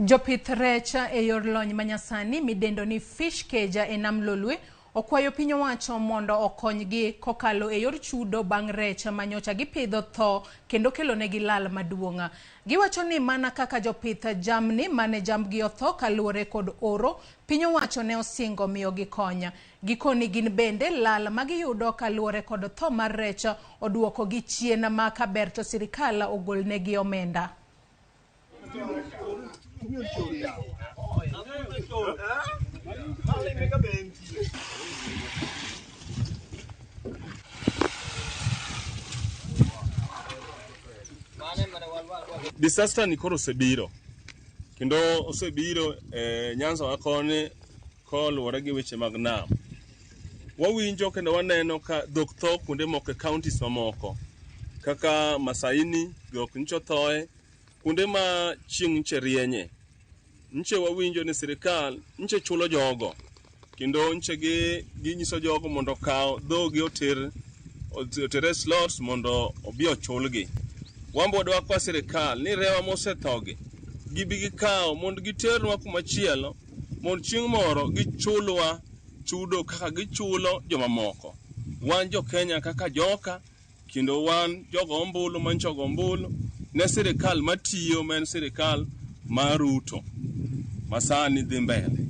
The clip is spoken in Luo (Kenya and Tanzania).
Jopith rech e yor lony manyasani midendo ni fish cage e nam Lolwe okwayo piny owacho mondo okonygi kokalo e yor chudo bang' rech manyocha gipidho tho kendo kelonegi lal maduong'. Giwacho ni mana kaka jopith jamni mane jambgi otho kaluwore kod oro, piny owacho ne osingo miyogi kony. Gikoni gin bende lal magiyudo kaluwore kod tho mar rech oduokogi chien ma kaber to sirikal ogolnegi omenda. Disaster ni koro osebiro kendo osebiro e Nyanza wa koni koluwore gi weche mag nam. Wawinjo kendo waneno ka dhok tho kuonde moko e counties mamoko kaka Masaini dhok nyicha othoe, kuonde ma chieng' nyiche rienye. Nyiche wawinjo ni sirikal nyiche chulo jogo kendo nyiche gi ginyiso jogo mondo okaw dhogi oter oter e slots mondo obi ochulgi. Wan be wadwa kwa sirikal ni rewa mosethogi gibi gikaw mondo giternwa kuma chielo mondo chieng' moro gichulwa chudo kaka gichulo jomamoko. Wan jo Kenya kaka joka kendo wan jogo ombulu manyicha ogo ombulu ne sirikal matiyo ma en sirikal mar Ruto ma sani dhi mbele.